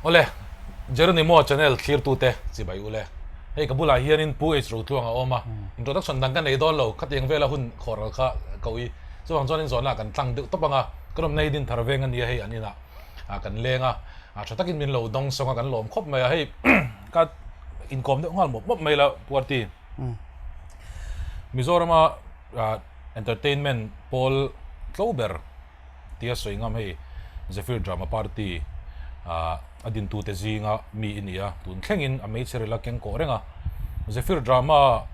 Awle, Jeronimo channel thlirtute chibai ule. Hei ka bulah hianin Pu H Rotluang a awm a, introduction dang ka nei dawn lo, khatiang vela hun khawhral kha ka ui. Chuvang chuanin zawhna kan tlang deuh tawp ang a, ka rawmna hi Dinthar veng a nia hei an inah kan leng a, tha takin min lo dawng sawng a kan lawm khawp mai a, hei ka inkawm deuh nghal mawp mawp mai la Pu Arti. Mizorama entertainment pawl tlo ber tia sawi ngam hei Zephyr Drama Party a dintute zinga mi i ni a, tun thlengin a hmeichhe ril a keng kawh reng a. Zephyr Drama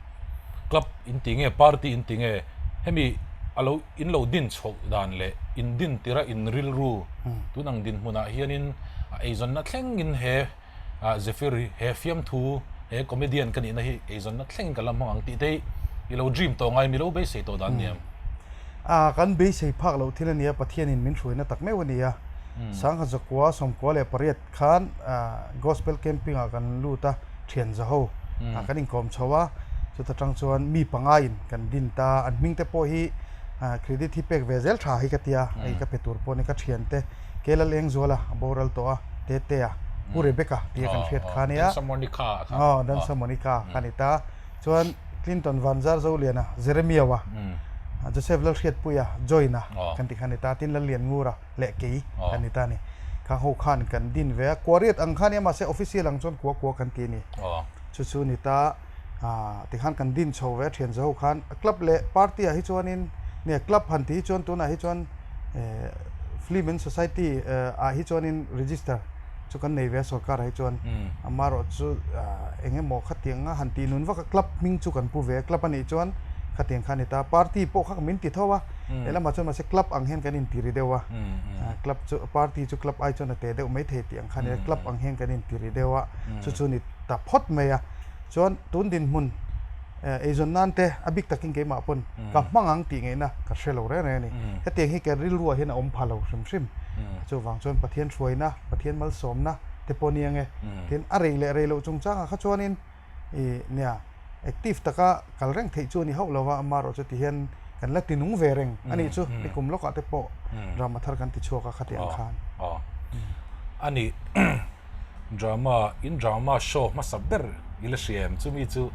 Club in ti nge party in ti nge hemi a lo in lo din chhoh dan leh in din tirh a in rilru tun ang dinhmunah hianin a eizawnna thlengin he Zephyr hi he fiamthu he comedian ka nihna hi eizawnna thlengin ka la hmang ang tih te hi i lo dream tawh ngai mi lo beisei tawh dan ni em? A, kan beisei phak loh thil a nia, Pathianin min hruaina tak meuh a ni a. Sangha zakua sawmkua leh pariat khan Gospel Camping ah kan lut a, thian zaho kan inkawm chho a, chuta tang chuan mi pangaiin kan din ta, an hming te pawh hi credit hi pek ve zel tha hi ka tia, hei ka pe tur pawh ni ka thiante Ke Lalengzuala a boral tawh a, Tetea, Pu Rebecca tia kan hriat kha nia. Dansa Monica a kha. Aw, Dansa Monica kha ni ta. Chuan Clinton Vanzar Zoliana, Jeremiawa, Joseph Lalhriatpuia, Joina kan ti kha ni ta. Tin Lallianngura leh kei kan ni ta a ni. Khang ho khan kan din ve a, Kuariat ang kha nia mahse official ang chuan kua kua kan ti a ni. Chu chu ni ta. Tikhan kan din chho ve a thian zaho khan club leh party ah hi chuanin nia club han tih hi chuan tunah hi chuan film and society ah hi chuanin register chu kan nei ve a sorkar ah hi chuan amaherawh chu eng emaw khatiang a han tih nun vak a club hming chu kan pu ve a club a nih chuan khatiang kha a ni ta party pawh kha min ti tho a lehlamah chuan mahse club ang hian kan intiri deuh a club chu party chu club ai chuan a te deuh maithei tih ang kha a ni a club ang hian kan intiri deuh a chu chu ni ta phawt mai a. Chuan tun dinhmun eizawn nan te a bik takin keimah pawn ka hmang ang tih ngaihna ka hre lo reng reng a ni. Hetiang hi ka rilruah hian a awm pha lo hrim hrim. Chuvang chuan Pathian hruaina, Pathian malsawmna te pawh nia nge. Tin, a rei leh rei loh chungchangah kha chuanin i nia active taka kal reng theih chu a ni hauh lo va, amaherawh chu tihian kan la ti nung ve reng a nih chu. Nikum lawkah te pawh drama thar kan ti chhuak a khatiang khan. A ni. Drama, in drama show hmasa ber i la hria em? Chumi chu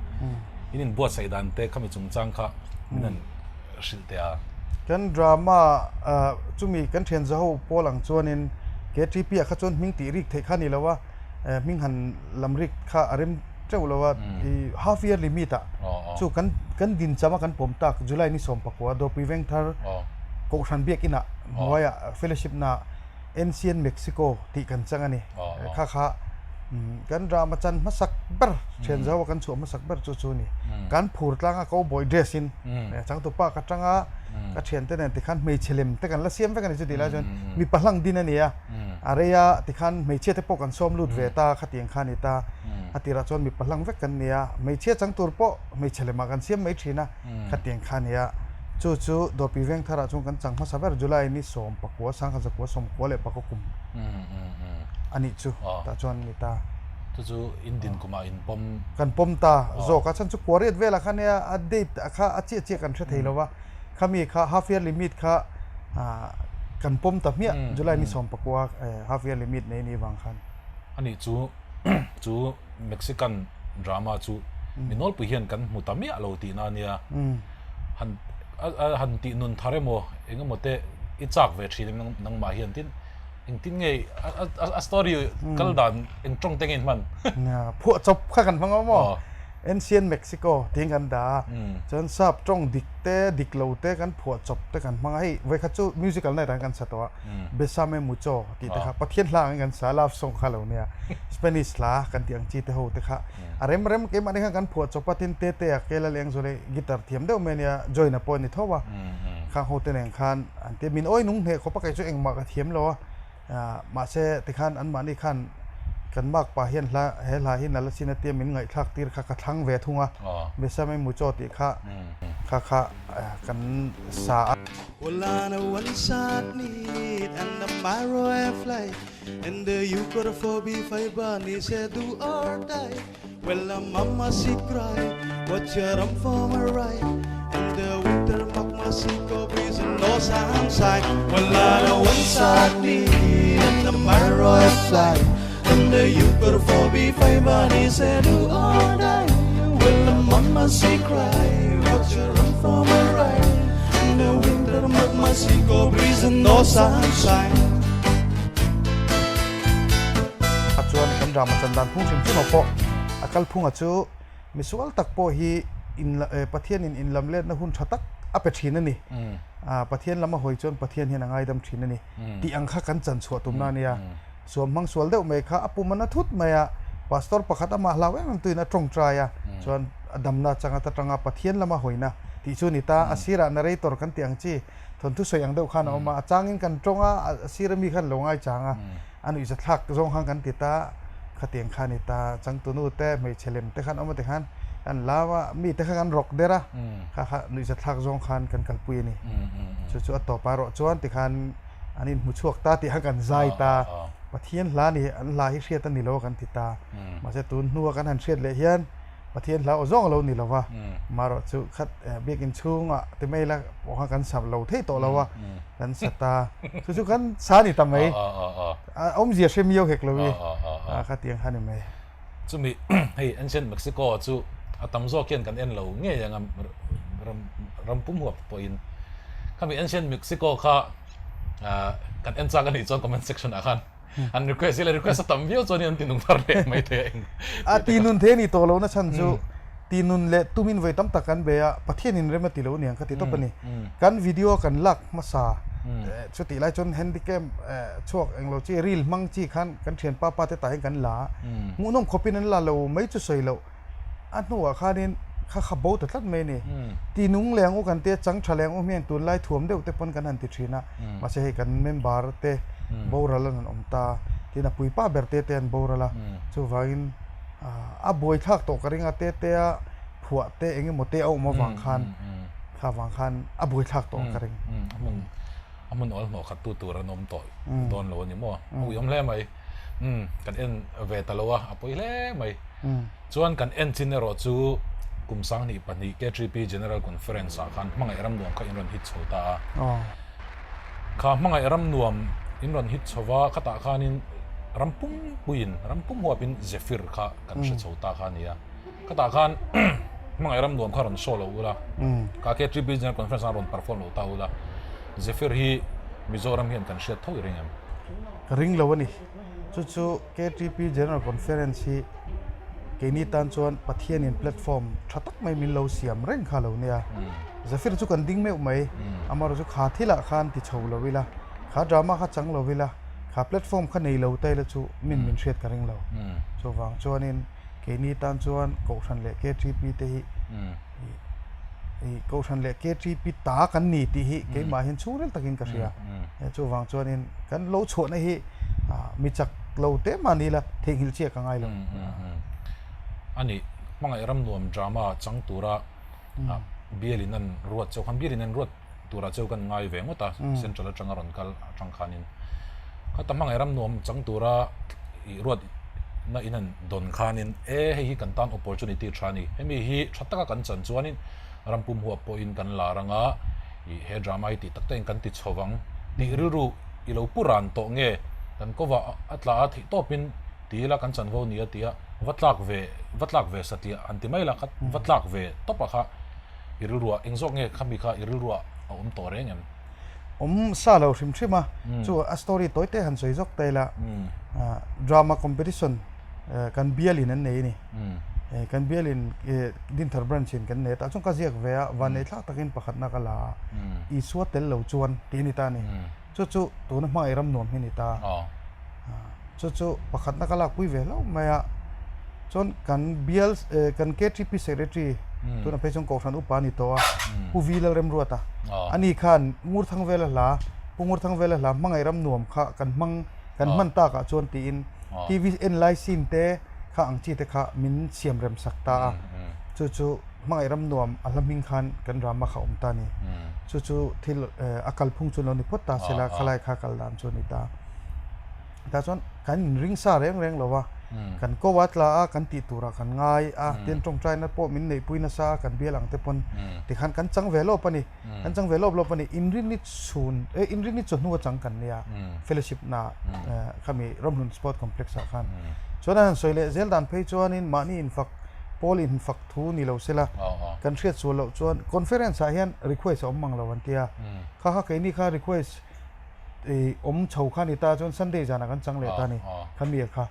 in inbuatsaih dan te khami chungchang kha min han hrilh teh a. Kan drama chumi kan thian zaho pawl ang chuanin KTP ah kha chuan hming tih rik theih kha a ni lo a, hming han lam rik kha a rem teuh lo a, i half yearly meet ah chu kan kan din cham a kan pawm tak July ni 14 Dawrpui Vengthar Kohhran Biakinah hnuaiah fellowship naah Ancient Mexico tih kan chang a ni. Kha kha kan drama chan hmasak ber, thian zaua kan chhuah hmasak ber chu chu a ni. Kan phur tlang a cowboy dress in changtupa ka tang a, ka thiante nen tikhan hmeichhe lem te kan la siam vek a ni chu tih lai chuan mipa hlang din a ni a. A rei a tikhan hmeichhia te pawh kan sawm lut ve ta khatiang kha a ni ta. A tirah chuan mipa hlang vek kan ni a, hmeichhia chang tur pawh hmeichhe lemah kan siam mai thin a. Khatiang kha a ni a, chu chu Dawrpui Vengtharah chuan kan chang hmasa ber July ni 19, 19 19 kum a nih chu tah chuan a ni ta. Chu chu in din kumah in pawm. Kan pawm ta zawk a, chhan chu kuariat velah kha nia a date kha a chiah chiah kan hre thei lo va, khami kha half yearly meet kha kan pawm ta hmiah July ni 19 half yearly meet nei ni vang khan. A nih chu chu Mexican drama chu mi nawlpui hian kan hmu ta miah lo tihna a nia. Han han tih nun thar emaw eng emaw te i chak ve thin em nangmah hian tin engtin nge a story kal dan eng tawng te nge in hman? Phuah chawp kha kan hmang awm aw. Ancient Mexico tiin kan dah a, chuan sap tawng dik te dik lo te kan phuah chawp te kan hmang a, hei vawikhat chu musical night ah kan sa tawh a, Besame Mucho tih te kha Pathian hla angin kan sa a, love song kha lo nia, Spanish hla kan tih ang chi te ho te kha a rem rem keimahni khan kan phuah chawp a, tin Tete a Kela leng zawh leh guitar thiam deuh mai a nia, join a pawh a ni tho a, khang ho te nen khan an tia, min awi nung hneh khawp a kei chu engmah ka thiam lo a. Mahse tikhan anmahni khan kan mark pah hian hla he hla hi nala chin atia min ngaihthlak tir kha ka thlang ve thung a, Besame Mucho tih kha kha kha kan sa a. Well a mama she cry Watch your arm for my right And the winter mak ma si ko breeze and no sunshine Well I know one side need And the marrow fly The And the you got four B five body say do or die. Well the mama she cry, watch her run for my right. In the winter mama she go breeze and no sunshine. A chuan kan drama chan dan phung hrim hrim ah pawh a kal phunga chu misual tak pawh hi in Pathian in inlam letna hun tha tak a pe thin a ni. Pathian lama hawi chuan Pathian hian a ngaidam thin a ni tih ang kha kan chan chhuah tumna a nia. Suam hmang sual deuh mai kha a pum a na thut mai a, Pastor pakhat amah hlau em em tuin a tawngtai a, chuan a damna chang ata tanga Pathian lama hawina tih chu a ni ta. A sirah narrator kan tih ang chi thawnthu sawi ang deuh khan a awm a, a changin kan tawng a, a sira mi khan lo ngaichang a, a nuihzathlak zawng khan kan ti ta, khatiang kha a ni ta. Changtunu te, hmeichhe lem te khan awm a tikhan kan lam a, mi te kha kan rawk der a, kha kha nuihzathlak zawng khan kan kalpui a ni. Chu chu a tawp a rawh chuan tikhan. An inhmu chhuak ta tih khan kan zai ta. Pathian hla ni an hla hi hriat a ni lo a kan ti ta. Mahse tun hnua kan han hriat leh hian Pathian hla aw zawng a lo ni lo va. Marawh chu khat biakinn chhungah ti mai la pawh khan kan sa lo thei tawh lo a, kan sa ta. Chu chu kan sa a ni ta mai. A awmzia hre miau hek lo i khatiang kha ni mai. Chumi hei Ancient Mexico chu a tam zawk hian kan en lo ngei ang a ram ram pum huap pawhin khami Ancient Mexico kha kan en chak anih chuan comment section ah khan an request ila request a tam viau chuan an ti nung thar leh mai thei a eng A ti nun thei a ni tawh lo na chhan chu ti nun leh tumin vawi tam tak kan bei a Pathian in rem a ti lo niang ka ti tawp a ni. Kan video kan lak hmasa Chutih lai chuan handicam chhuak englo chi reel hmang chi khan kan thian pa pa te tah hian kan la a, hmuhnawm khawpin an la lo mai chu sawi loh a hnuah khanin kha kha bo ta tlat mai a ni. Ti nung leh ang u kan tia chang tha leh ang u hmiang tunlai thuam deuh te pawn kan han ti thin a, mahse hei kan member te boral an han awm ta, tin a puipa ber te te an boral a, chuvangin a buaithlak tawh ka ring a te te a phuah te eng emaw te a awm avang khan. Kha vang khan a buaithlak tawh ka ring. A hmun a hmun awl hnawh khat tu tur an awm tawh dawn lo a ni maw? A uiawm hle mai. Kan en ve ta lo a, a pawi hle mai. Chuan kan en chin erawh chu kum 2002 KTP General Conference ah khan Hmangaih Ram Nuam kha in rawn hit chho ta a. Kha Hmangaih Ram Nuam in rawn hit chho va, khatah khanin ram pum puiin, ram pum huapin Zephyr kha kan hre chho ta kha a ni a. Khatah khan hmangaih ram nuam kha rawn show lo ula, ka KTP General Conference ah rawn perform lo ta ula, Zephyr hi Mizoram hian kan hriat tho i ring em? Ka ring lo a ni. Chu chu KTP General Conference hi keini tan chuan Pathianin platform tha tak mai min lo siam reng kha lo nia. Zephyr chu kan ding meuh mai, amaherawhchu kha thilah khan ti chho lo ila, kha drama kha chang lo ila, kha platform kha nei lo ta ila chu min min hriat ka ring lo. Chuvang chuanin. Keini tan chuan Kohhran leh KTP te hi Kohhran leh KTP ta kan ni tih hi keimah hian chhungril takin ka hria. Chuvang chuanin kan lo chhuahna hi mi chak lo te mah ni ila theihnghilh chiah ka ngai lo. A nih, Hmangaih Ram Nuam drama chang tura bialin an ruat chauh khan bialin an ruat turah cheu kan ngai ve ngawt a, central atanga rawn kal atang khanin khata hmangaih ram nuam chang tura ih ruat na in an dawn khanin e hei hi kan tan opportunity tha a ni, hemi hi tha taka kan chan chuanin ram pum huap pawhin kan lar anga ih he drama hi tih tak takin kan ti chho vang tih rilru i lo pu ran tawh nge kan kawva a tla a theih tawpin ti ila kan chanvo ni a ti a va tlak ve va tlak ve satliah han ti mai la kha va tlak ve tawp a kha. I rilruah eng zawk nge khami kha i rilruah a awm tawh reng em? Awm sa lo hrim hrim a, chu a story tawi te han sawi zawk ta ila, drama competition kan bialin an nei a ni. Kan bialin Dinthar branch in kan nei a, tah chuan ka ziak ve a, vanneih thlak takin pakhatna ka la a, Isua tel lo chuan tih a ni ta a ni. Chu chu tuna hmangaih ram nuam hi a ni ta. Chu chu pakhatna ka lakpui ve hlauh mai a. Chuan kan bial kan KTP secretary tuna phei chuan Kohhran upa a ni tawh a, Pu V Lalremruata. Ani khan Ngurthangvela hla, Pu Ngurthangvela hla hmangaih ram nuam kha kan hmang kan hman takah chuan tiin TV en lai scene te kha ang chi te kha min siam rem sak ta a. Chu chu Hmangaih ram nuam a hla hming khan kan rama kha awm ta a ni. Chu chu thil a kalphung chu lo ni phawt ta se la, khalai kha kal dan chu a ni ta. Tah chuan kan inring sa reng reng lo va. Kan ko a tla a, kan tih turah kan ngai a, tin tawngtaina pawh min neihpui nasa a, kan bial ang te pawn tikhan kan chang ve lawp a ni. Kan chang ve lawp lawp a ni. Inrinni chhun, eh inrinni chawhnu a chang kan nia fellowship na khami Ramhlun Sport Complex ah khan. Chuan a han sawi leh zel dan phei chuanin mahni infak pawl infak thu ni lo sela kan hriat sual loh chuan conference ah hian request a awm mang lo an tia. Kha kha keini kha request awm chho kha ni ta chuan Sunday zanah kan chang leh ta a ni khami a kha.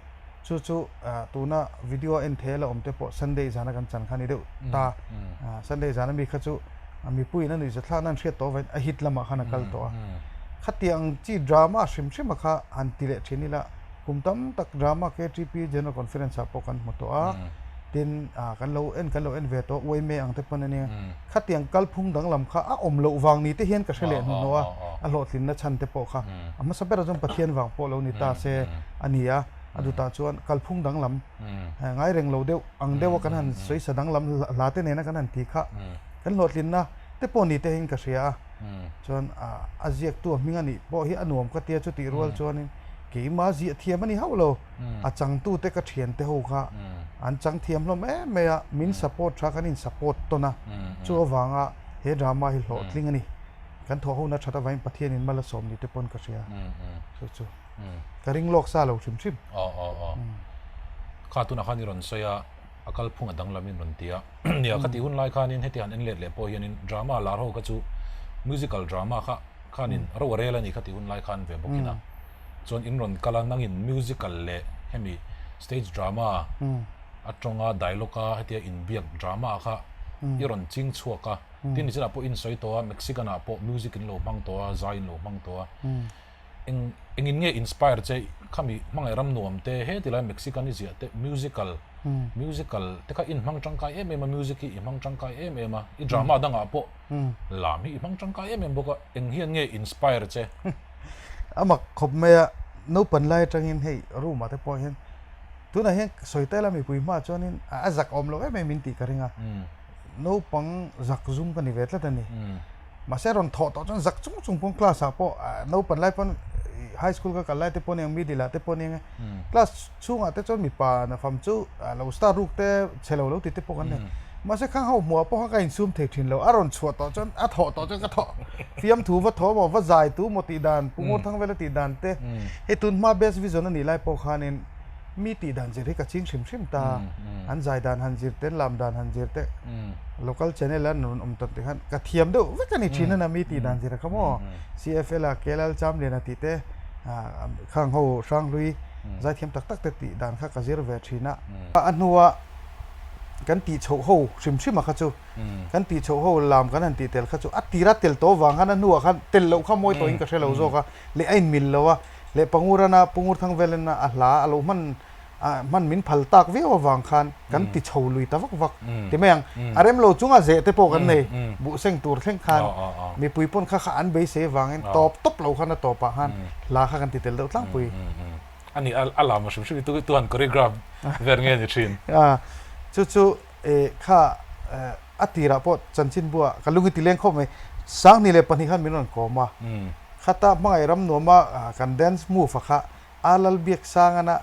Chu chu tuna video a en thei a la awm te pawh Sunday zana kan chan kha ni deuh ta. Sunday zana mi kha chu mipuiin a nuihza thlakna an hriat tawh avangin a hit lamah khan a kal tawh a. Khatiang chi drama hrim hrim a kha han ti leh thin ila kum tam tak drama KTP General Conference ah pawh kan hmu tawh a. Tin kan lo en kan lo en ve tawh uaime ang te pawn a nia. Khatiang kalphung danglam kha a awm loh vang ni te hian ka hre leh hnuhnawh a, a hlawhtlinna chhan te pawh kha a hmasa berah chuan Pathian vang pawh lo ni ta se a ni a, a dutah chuan kalphung danglam ngai reng lo deuh ang deuha kan han sawisa danglam hla te nena kan han ti kha kan hlawhtlinna te pawh ni te hian ka hria a, chuan a ziaktu a hming a nih pawh hi a nuam ka tia chutih rual chuanin keimah ziah thiam a ni hauh lo. A changtute ka thiante ho kha an chang thiam hlawm em mai a, min support tha kan in support tawn a, chu avanga he drama hi hlawhtling a ni. Kan thawh hona that avangin Pathianin mal a sawm ni te pawn ka hria. Chu chu ka ring lawk sa lo hrim hrim. Aw aw aw. Kha tunah khan i rawn sawi a, a kalphung a danglam in rawn ti a. Nia ka tih hun lai khanin heti han en let leh pawh hianin drama lar ho kha chu musical drama kha khanin ro a rel a ni kha tih hun lai khan ve bawkin a. Chuan in rawn kal a, nangin musical leh hemi stage drama a tawnga dialogue a hetia inbiak drama kha i rawn ching chhuak a. Tin nichinah pawh in sawi tawh a, Mexican ah pawh music in lo hmang tawh a, zai in lo hmang tawh a. Eng engin nge inspire che khami hmangaih ram nuam te heti lai Mexican i ziah te musical musical te kha in hmang tangkai em em a, music hi i hmang tangkai em em a, i drama dangah pawh lam hi i hmang tangkai em em bawk a, eng hian nge inspire che? A mak khawp mai a, naupan lai atangin hei room ah te pawh hian tunah hian sawi ta ila mipui hmaah chuanin a zak awm loh em em in tih ka ring a, naupang zak zum ka ni ve tlat a ni. Mahse rawn thawh tawh chuan zak chung chung pawn class ah pawh naupan lai pawn high school ka kal lai te pawh aniang middle ah te pawh aniang class chhungah te chuan mipa nafam chu lo star ruk te chhe lo lo ti te pawh kan nei. Mahse khang ho hmuh ah pawh kha ka insum thei thin lo, a rawn chhuah tawh chuan a thawh tawh chuan ka thawh fiam thu va thaw maw va zai tu maw tih dan Pu Ngurthang vela tih dan te hei tun hma best vision a nih lai pawh khanin mi tih dan zir hi ka ching hrim hrim ta, an zai dan han zir te an lam dan han zir te local channel a rawn awm tawh tih khan ka thiam deuh vek a ni thin a na mi tih dan zir a kha maw CFL a KLL Chamliana tih te khang ho Hranghlui zaithiam tak tak te tih dan kha ka zir ve thin a. A hnua kan tih chhoh ho hrim hrim a kha chu kan tih chhoh ho lam kan han tih tel kha chu a tira tel tawh vang khan a hnuah khan tel loh kha mawi tawhin ka hre lo zawk a leh a inmil lo a leh Pangurana Pungurthang velena a hla a lo hman hman min phal tak viau avang khan kan ti chho lui ta vak vak ti mai ang a rem lo chunga zeh te pawh kan nei buh seng tur thleng khan mipui pawn kha kha an beisei avangin tawp tawp lo khan a tawpah khan hla kha kan ti tel deuh tlangpui. A ni, a lam a hrim hrim i tu han choreograph vel nge ni thin? A, chu chu e kha a tirah pawh chanchinbua ka lung i ti leng khawp mai. Sanghnih leh pahnih khan min rawn kawm a. Khata hmangaih ram nuama kan dance move a kha a lal biak sangana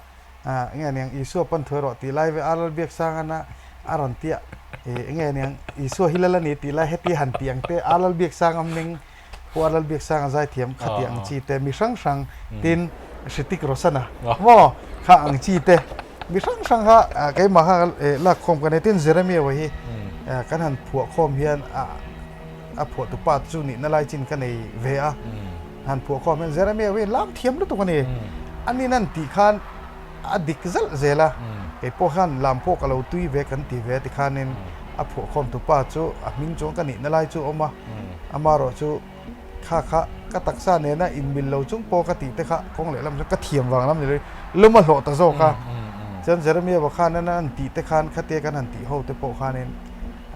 nge niang Isua pan thuai rawh tih lai ve a lal biak sangana a rawn tia e nge niang Isua hi lal a ni tih lai heti han tih ang te a lal biak sang am ning Pu Arlal Biaksanga zaithiam khati ang chi te mi hrang hrang tin Hritik Rosana maw kha ang chi te mi hrang hrang kha keimah kha lak khawm ka nei tin Jeremia wa hi kan han phuah khawm hian a phuah tu pa chu nihna lai chin ka nei ve a han phuah khawm hian Jeremia wa hi lam thiam lutuk a ni anin an tih khan a dik zalh zel a kei pawh khan lam pawh ka lo tui ve kan ti ve tikhanin a phuah khawm tu pa chu a hming chuan ka nihna lai chu a awm a amarawh chu kha kha ka taksa nena inmil lo chung pawh ka tih te kha kawng leh lam chuan ka thiam vang lam ni lo lawm a hlawh ta zawk a chuan Jeremiah va khan an an tih te khan khatia kan han tih ho te pawh khanin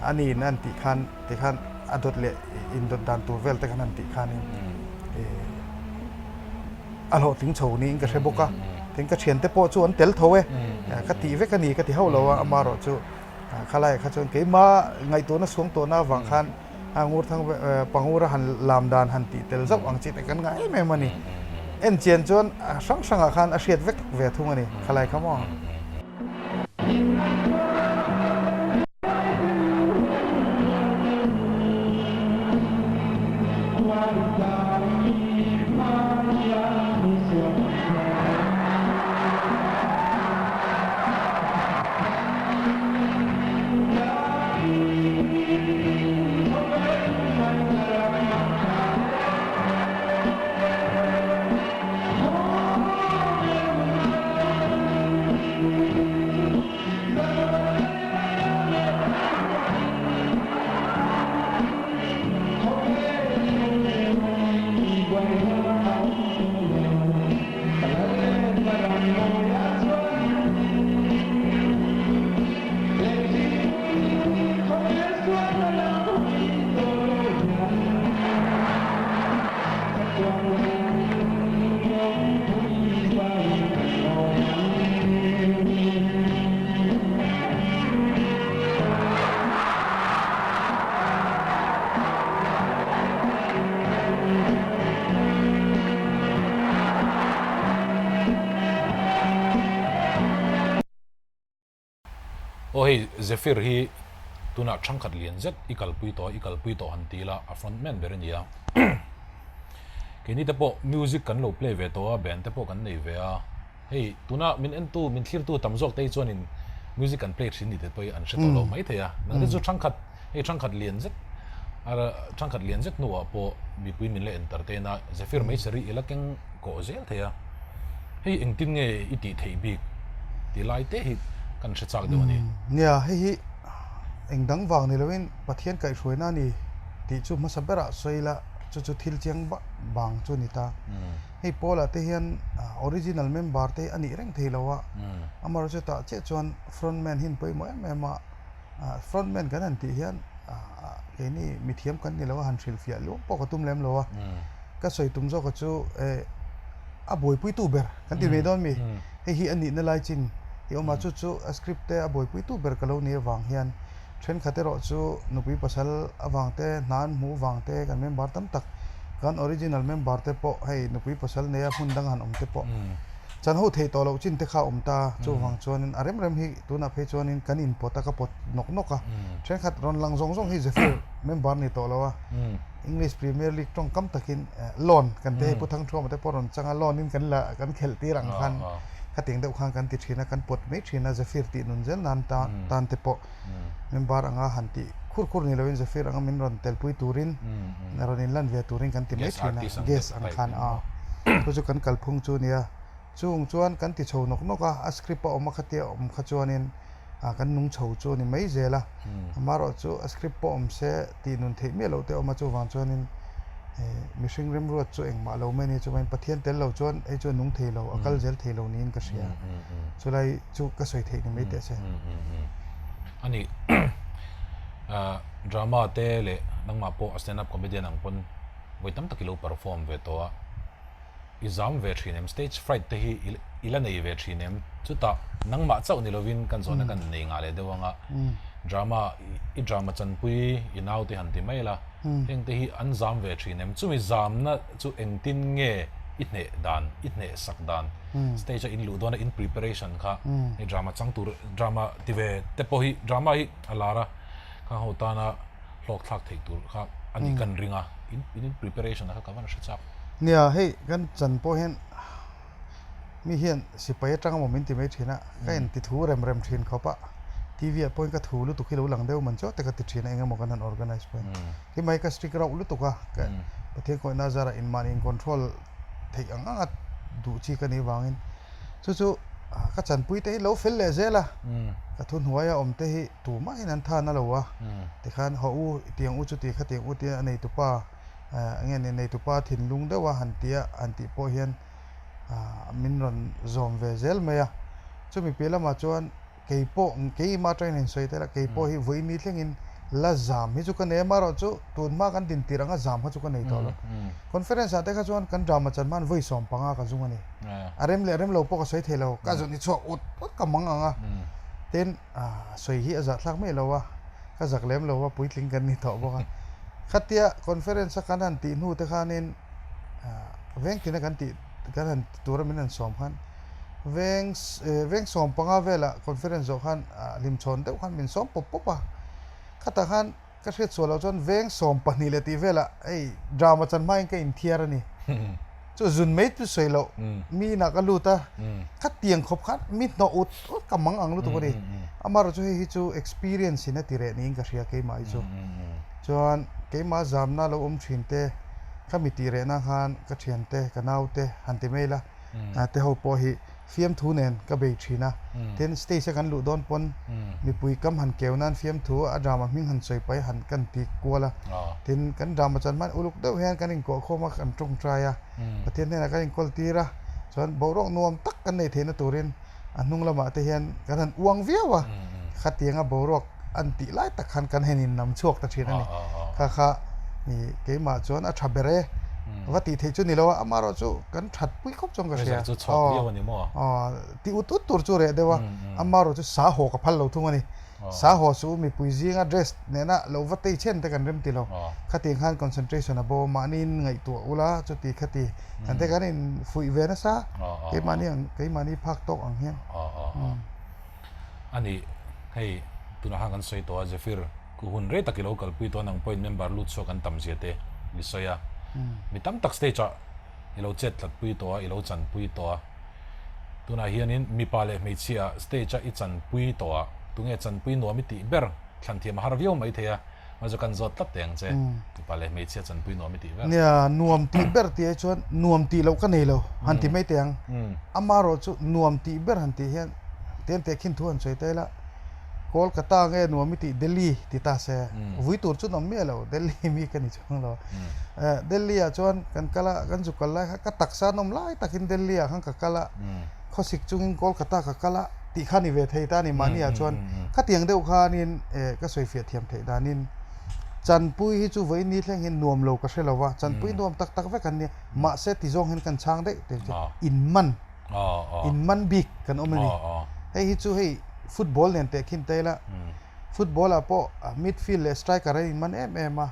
a niin an tih khan tikhan a dawt leh indawt dan tur vel te khan han tih khanin A hlawhtling chho niin ka hre bawk a, tin ka thiante pawh chu an tel tho e, ka tih vek a ni ka ti hauh lo a, amaherawh chu khalaiah kha chuan keimah ngaihtuahna suang tawhna avang khan a ngur thang pangura han lam dan han tih tel zauh ang chi te kan ngah em em a ni. En chian chuan hrang hrangah khan a hriat vek ve thung a ni khalai kha maw. Aw hei Zephyr hi tunah thangkhat lian zet i kalpui tawh a, i kalpui tawh han ti ila a front man ber a ni a. Keini te pawh music kan lo play ve tawh a, band te pawh kan nei ve a. Hei tuna min entu, min thlirtu tam zawk te hi chuanin music kan play thin ni te pawh hi an hre tawh lo mai thei a. Nang te chu thangkhat, hei thangkhat lian zet, thangkhat lian zet hnuah pawh mipui min la entertain a, Zephyr Meicheri i la keng kawh zel thei a. Hei engtin nge i tih theih bik tih lai te hi kan hre chak deuh a ni. Nia, hei hi eng dang vang ni loin Pathian kaihhruaina a ni tih chu hmasa berah sawi ila chu chu thil chiang vang chu a ni ta. Hei Paula te hian original member te hi a nih reng thei lo a, amaherawhchu tah chiah chuan front man hi an pawimawh em em a, front man kan han tih hian keini mithiam kan ni lo a han hrilhfiah luam pawh ka tum lem lo a. Ka sawi tum zawk a chu eh a buaipuitu ber kan ti mai dawn mi hei hi a nihna lai chin i awm a chu chu a script te a buaipuitu ber ka lo nih avang hian thenkhat erawh chu nupui pasal avang te hna an hmuh vang te kan member tam tak kan original member te pawh hei nupui pasal neia hmun dang han awm te pawh chan ho theih tawh loh chin te kha a awm ta chuvang chuanin a rem rem hi tunah phei chuanin kan inpawt a ka pawt nawk nawk a thenkhat rawn lang zawng zawng hi Zephyr member ni tawh lo a. English Premier League tawngkam takin loan kan te hei Pu Thangthuama te pawh rawn chang a, loan in kan la kan khelh tir ang khan khatiang deuh khan kan ti thin a, kan pawt mai thin a, Zephyr tih nun zel nan tan te pawh member anga han tih khur khur ni loin Zephyr anga min rawn telpui turin rawn inlan ve turin kan ti mai thin a, guest ang khan a chu chu kan kalphung chu a nia. Chung chuan kan ti chho nawk nawk a, a script a awm a khatia awm kha chuanin kan nung chho chu a ni mai zel a. Amaherawh chu a script pawh awm se tih nun theih miah loh te a awm a, chuvang chuanin mihring remruat chu engmah lo mai a ni. Chuvangin Pathian tel lo chuan hei chu a nung thei lo, a kal zel thei lo niin ka hria. Chulai chu ka sawi theih ni mai teh se. A ni, drama te leh nangmah pawh a stand up comedian ang pawn vawi tam tak i lo perform ve tawh a. I zam ve thin em? Stage fright te hi i la nei ve thin em? Chutah nangmah chauh ni lovin kan zawhna kan nei ngah leh deuh anga drama i drama chanpui i naute han ti mai la, heng te hi an zam ve thin em? Chumi zamna chu engtin nge i hneh dan, i hneh sak dan, stage a in luh dawna in preparation kha hei drama chang tur drama ti ve te pawh hi drama hi a lar a, khang ho tana hlawk thlak theih tur kha a nih kan ring a, in in preparation a kha ka van hre chak. Nia, hei kan chan pawh hian mi hian sipai atang emaw min ti mai thin a, ka inti thu rem rem thin khawp a, TV ah pawhin ka thu lutuk hi lo lang deuh man chiau te ka ti thin a, eng emaw kan han organize pawhin. Keimah hi ka strict rauh lutuk a, ka Pathian kawihna zarah inmahni in control theih ang ang a duh chi ka nih vangin chu chu ka chanpui te hi lo fel leh zel a, ka thuhnuaia awm te hi tumahin an than a lo a, tikhan haw u tiang u chuti khatiang u tia a neitupa enge ni neitupa thinlung deuh a han tia han tih pawh hian min rawn zawm ve zel mai a, chumi piah lamah chuan kei pawh keimah atangin in sawi tel a, kei pawh hi vawiin ni thlengin la zam hi chu ka nei a, amaherawh chu tun hma kan din tirh anga zam kha chu ka nei tawh lo. Conference ah te kha chuan kan drama chan hman vawi 15 ka zung a ni. A rem leh rem lo pawh ka sawi thei lo, ka zun hi chhuak ut ut ka mang ang a, tin sawi hi a zahthlak mai lo a, ka zak lem lo a, puitling kan ni tawh bawk a. Khatia conference a kan han tih hnu te khanin veng tina kan tih kan han ti tura min han sawm khan veng veng 15 velah conference zawh khan hlimchhawn deuh khan min sawm pawp pawp a, khatah khan Ka hriat sual loh chuan veng 12 leh tih velah hei drama chan hmain ka inthiar a ni. Chu zun mai chu sawi loh mi inah ka lut a, khatiang khawp khan mi hnawh ut ut ka mang ang lutuk a ni. Amaherawh chu hei hi chu experience in a ti reh niin ka hria keimah hi chu. Chuan keimah zamna lo awm thin te, ka mi tih rehna khan ka thiante, ka naute han ti mai la te ho pawh hi fiamthu nen ka bei thin a, tin stage a kan luh dawn pawn mipui kam han keu nan fiamthu a drama hming han sawi pai han kan ti kual a, tin kan drama chuan hman uluk deuh hian kan inkuah khawm a kan tawngtai a, Pathian hnenah kan inkawl tir a, chuan boruak nuam tak kan neih theihna turin a hnung lamah te hian kan han uang viau a, khatianga boruak an tih lai tak khan kan hen in nam chhuak ta thin a ni. Kha kha keimah chuan a tha ber e. Va tih theih chu ni lo a, amaherawh chu kan that pui khawp chuan ka hria. Pressure chu chhuak viau a ni maw? Aw, ti ut ut tur chu reh deuh a, amaherawh chu sa haw ka phal lo thung a ni. Sa haw chu mipui zinga dress nena lo va tei chhen te kan rem ti lo. Khatiang khan concentration a bo, mahniin ngaihtuah ula chuti khati kan te kan infuih ve nasa, keimahni ang keimahni phak tawk ang hian. A ni. Hei tunah khan kan sawi tawh a Zephyr ku hun rei tak i lo kalpui tawh a nang pawhin member lut chhuak an tam zia te i sawi a. Mi tam tak stage ah i lo chet tlat pui tawh a, i lo chanpui tawh a. Tunah hianin mipa leh hmeichhia ah stage a i chanpui tawh a, tunge chanpui nuam i tih ber thlan thiam a har viau mai thei a, mahse kan zawt tlat teh ang che, mipa leh hmeichhia chanpui nuam i tih ber. Nia, nuam tih ber tih ai chuan nuam tih loh ka nei lo han ti mai teh ang. Amaherawh chu nuam tih ber han tih hian tian teh khin thu han sawi ta ila, Kolkata nge nuam i tih Delhi ti ta se, vui tur chu nawm miah lo, Delhi mi ka ni chuang lo. Delhi ah chuan kan kal a, kan zu kal lai kha ka taksa nawm lai takin Delhi ah khan ka kal a, khawsik chungin Kolkata ka kal a tih kha ni ve thei ta a ni mahni ah chuan khatiang deuh khanin ka sawifiah thiam theih danin Chanpui hi chu vawiin thleng hian nuam lo ka hre lo va, Chanpui nuam tak tak vek an nia, mahse ti zawng hian kan chhang daih teh chu in man. In man bik kan awm a ni. Hei hi chu hei football nen teh khin ta ila football ah pawh midfield leh striker an in man em em a,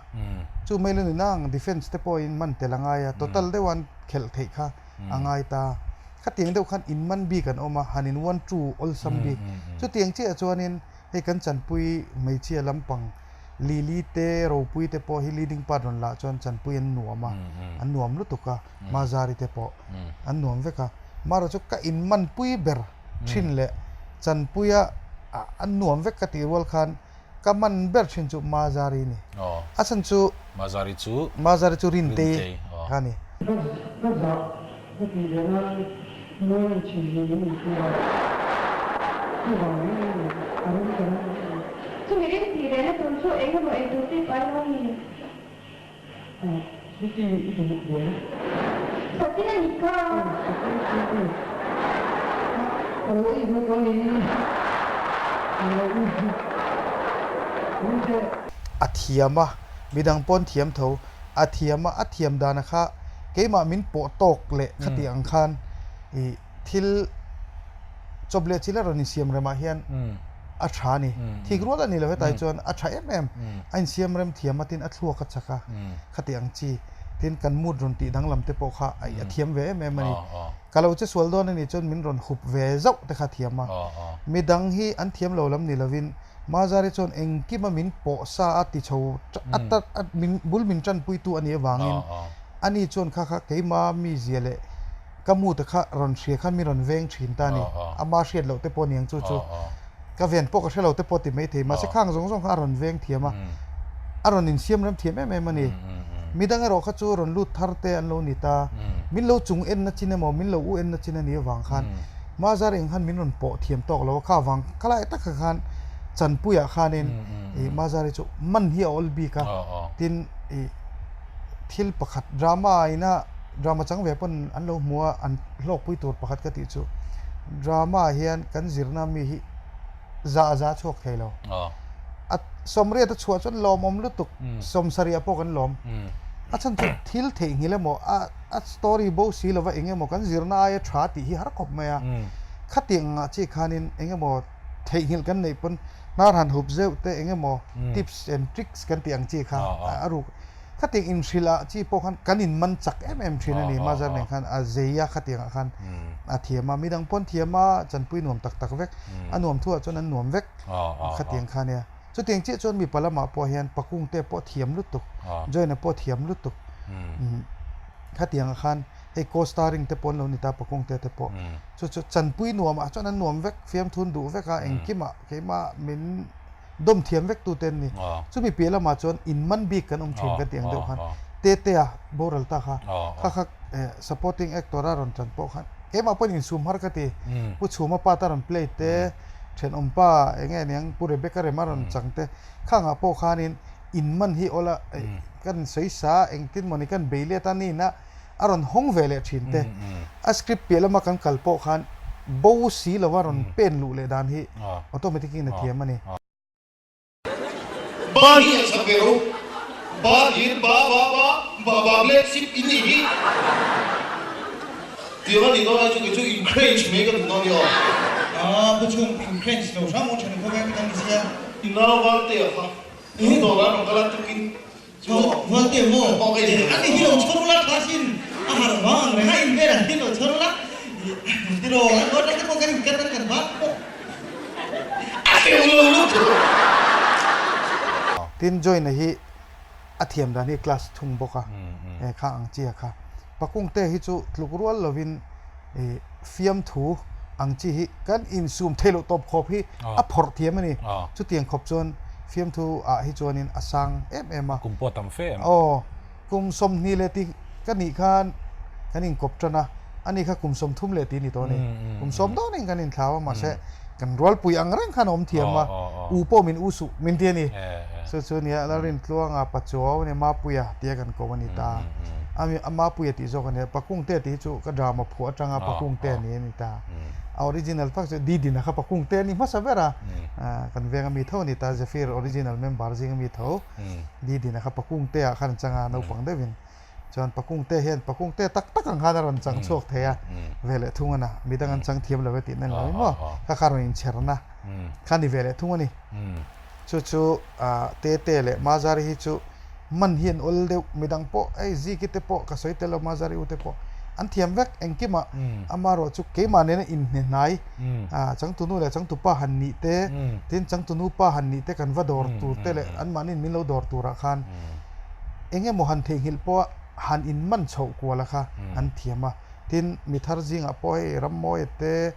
chu mai lo ni nang defence te pawh in man tel a ngai a, total deuh an khelh theih kha a ngai ta. Khatiang deuh khan in man bik an awm a, han in one two awlsam bik. Chutiang chiah chuanin hei kan chanpui hmeichhia lampang Lily te Ropui te pawh hi leading part rawn lah chuan chanpui an nuam a, an nuam lutuk a, Mazari te pawh an nuam vek a. Mara chu ka inmanpui ber thin leh chanpuia an nuam vek ka tih rual khan ka man ber thin chu Mazari a ni. A chhan chu Mazari chu Mazari chu Rintei kha a ni. Ka zah ka tih leh nan mual in chhin hi min intir a, chuvang mai mai ni a ram ka ram mai ni. Chumi rin tih lehna tur chu eng emaw ei tur te i pai lo mi? City i duh ve. Satin a ni ka. Satin chu a ni. Ka lo ei duh ka ni. Ka lo ei duh. A thiam a, midang pawn thiam tho. A thiam a, a thiam dana kha keimah min pawh tawk leh khati ang khan i thil chawp leh chil a rawn insiam remah hian a tha a ni. Thik rual a ni lo hetlai chuan a tha em em. A insiam rem thiam a tin a thluak a chak a khati ang chi. Tin kan mood rawn tih danglam te pawh kha a thiam ve em em a ni. Ka lo che sual dawn a nih chuan min rawn hup ve zauh te kha a thiam a. Midang hi an thiam lo lam ni lovin Mazari chuan engkima min pawh sa a ti chho a min bul min tanpuitu a nih avangin ani chuan kha kha keima mizia leh Ka mu te kha rawn hria khan mi rawn veng thin ta a ni. Ama hriat loh te pawh a ni ang chu chu. Ka ven pawh ka hre lo te pawh ti maithei. Mahse khang zawng zawng kha a rawn veng thiam a. A rawn insiam rem thiam em em a ni. Midang erawh kha chu rawn lut thar te an lo ni ta. Min lo chung enna chin emaw, min lo u enna chin a nih avang khan Mazar eng khan min rawn pawh thiam tawk lo a. Kha vang khalai takah khan Chanpuiah khanin ih Mazari chu man hi a awl bik a. Tin ih thil pakhat drama ina drama chang ve pawn an lo hmu a an hlawkpui tur pakhat ka tih chu drama ah hian kan zirna mi hi za a za chhuak thei lo a sawmriat a chhuah chuan lawmawm lutuk sawmsarih ah pawh kan lawm a chhan chu thil theihnghilh emaw a a story bo si lova eng emaw kan zirna aia tha tih hi har khawp mai a khatiang ah chi khanin eng emaw theihnghilh kan neih pawn hnar han hup zeuh te eng emaw tips and tricks kan tih ang chi kha a ruk Khatiang inhrilh ah chi pawh khan kan in man chak em em thin a ni. Mazar nen khan a zei a khatiang ah khan a thiam a. Midang pawn thiam a chanpui nuam tak tak vek. A nuam thu ah chuan an nuam vek khatiang kha nia. Chutiang chiah chuan mipa lamah pawh hian pakung te pawh thiam lutuk, join-a pawh thiam lutuk. Khatiang ah khan hei co-starring te pawh an lo ni ta pakung te te pawh. Chu chu chanpui nuam ah chuan an nuam vek, fiamthun duh vek a engkimah keimah min dawm thiam vek tu te an ni. Chumi piah lamah chuan in man bik kan awm thin kan tih ang deuh khan Tetea boral ta kha kha kha supporting actor a rawn tan pawh khan keimah pawhin insum har ka ti. Pu Chhuma pa ta rawn play te, thenawm pa eng nge niang Pu Rebecca Rema rawn chang te khangah pawh khanin in man hi awla kan sawi sa engtin mawni kan bei let a nihna a rawn hawng ve leh thin te. A script piah lama kan kal pawh khan bo si lova rawn pen luh leh dan hi automatic in a thiam a ni. Ba hi a chak ve ro. Ba tiin ba ba ba ba ba black sheep in nih hi. Tiang a nih dawn ai chu kei chu in crange mai ka duh dawn ni aw. Aa pu chhung in crange lo hram u then khawvel ka ni sia. I nau val te a kha. Tun dawr ah rawn kal a tukin Valte maw? Ani hi lo chhawr ula tha sin a harh vang ang reng a in vel an hi lo chhawr ula tiraw an aw tang te pawh kan in kar kan kan vang pawh a hreu lo lutuk. Tin Join-a hi a thiam dan hi class thung bawk a, he kha ang chi a kha. Pakungte hi chu tluk rual lovin ih fiamthu ang chi hi kan insum theih loh tawp khawp hi a phawrh thiam a ni. Chutiang khawp chuan fiamthu ah hi chuanin a sang em em a. Kum pawh a tam fe em? Aw, kum 20 leh ti ka nih khan kan inkawp tan a, ani kha kum 30 leh ti ni tawh a ni. Kum sawm dawnin kan inthlau a, mahse kan rualpui ang reng khan a awm thiam a, u pawh min u suh min ti a ni. Chu chu nia Lalrintluanga Pachuau nia Mapuia tia kan ko a ni ta. A Mapuia tih zawk a nia, Pakungte tih hi chu ka drama phuah atanga Pakungte a ni a ni ta. A original tak chu Didina kha Pakungte a ni hmasa ber a, kan venga mi tho a ni ta, Zephyr original member zinga mi tho Didina kha Pakungte ah khan a chang a, naupang deuhin. Chuan Pakungte hian Pakungte tak tak ang khan a rawn chang chhuak thei a, ve leh thung a na, midang an chang thiam lo e tih na ni lo maw, kha kha rawn inchherna kha ni ve leh thung a ni. Chu chu Tete leh Mazari hi chu man hi an awl deuh, midang pawh hei Ziki te pawh ka sawi tel lo Mazari u te pawh an thiam vek engkimah amaherawh chu keimah nena inhne hnai changtunu leh changtupa han nih te tin changtunu pa han nih te kan va dawr tur te leh anmahniin min lo dawr turah khan eng emaw han theihnghilh pawha han inman chhoh kuala kha an thiam a, tin mi thar zingah pawh hei Rammawia te,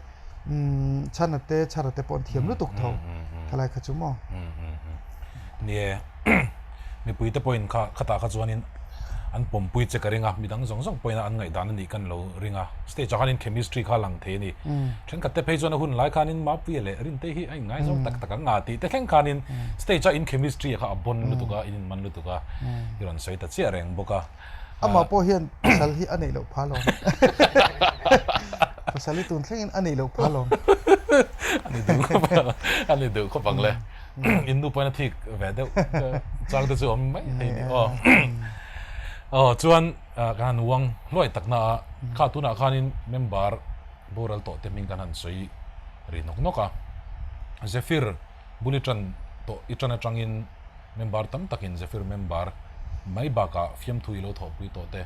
Chhana te, Chhara te pawh an thiam lutuk tho khalai kha chu maw. Ni e, mipui te pawhin kha khatah kha chuanin an pawmpui che ka ring a, midang zawng zawng pawhin an ngaihdan a nih kan lo ring a, stage ah khanin chemistry kha a lang thei a ni. Thenkhat te phei chuan a hun lai khanin Mapuia leh Rinte hi a inngaizawng tak tak ang a tih te thleng khanin stage a in chemistry kha a bon lutuk a, in inman lutuk a, i rawn sawi ta chiah reng bawk a. Amah pawh hian pasal hi a neih loh phah lawm. Pasal hi tun thlengin a neih loh phah lawm. A ni duh khawp ang, a ni duh khawp ang le. In nu pawhin a thik ve deuh chang te chu a awm mai thei ni aw. Aw chuan kan han uang hluai tak na a, kha tunah khanin member boral tawh te hming kan han sawi ri nawk nawk a. Zephyr bul i tan tawh i tan atangin member tam takin Zephyr member mai bakah fiamthu i lo thawhpui tawh te